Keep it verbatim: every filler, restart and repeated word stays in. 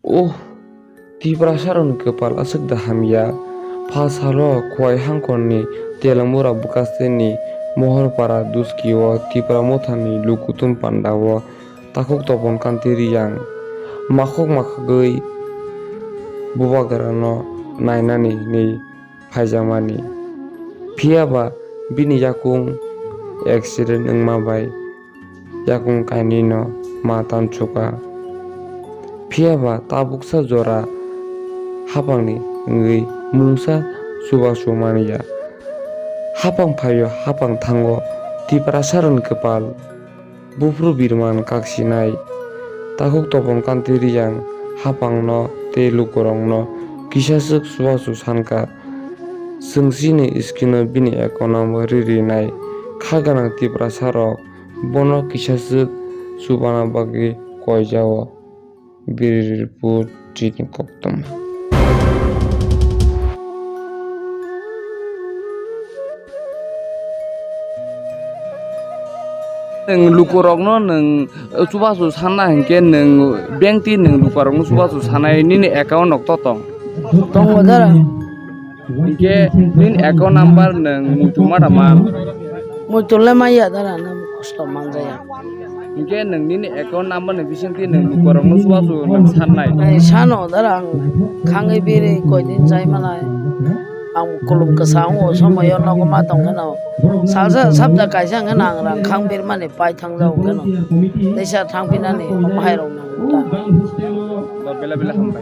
Oh, Tiprasarokni kwpal aswk da hamya. Pha salo Khowai hangkhorni Telangmura bwkhakseni Mohorpara duskio Tipra Mothani lukutung pandao takhuk topon Kanti Riyang makhuk makhagwi bubagrano nainani hinwi phaijakmani. Phiya ba bini yakung accident wngma bai yakung kainwino ma tansuka. Phiya ba tabuksa jora haphangni wngwi mungsa chubachu manya. Haphang phaio, haphang thango, Tiprasarokni kwpal. Buphuru birman kaksinai. Takhuk topon Kanti Riyang haphangno tei lukurokno kisaswk chubachu sanka. Chwng chini screen-o bini account number ri rinai. Kha gwnang Tiprasarok bono kisaswk chubana bagwi koijao. Bureau report chini koktwma. Nwng lukurokno nwng chubachu sanna hinkhe nwng bank twi nwng lukurokno chubachu sanai nini account rok to tong? Tongo dara. Hinkhe nini account number nwng muitu ma tama? Muitu le maya dara, nwng kosto manjaya. Hinkhe nwng nini account number ni bisingtwi nwng lukurokno chubachu nwng sannai? Ai, sano dara, ang khangwi biri koidin chai manai. Ang kulum kwsa wngo, somoyo nogo ma tong kheno. Salsa sabda kaisa hwnkhe ang rang khang birmani pai thangjago kheno. Teisa thangphinani omo hairok nang ta. Ba bela bela hambai.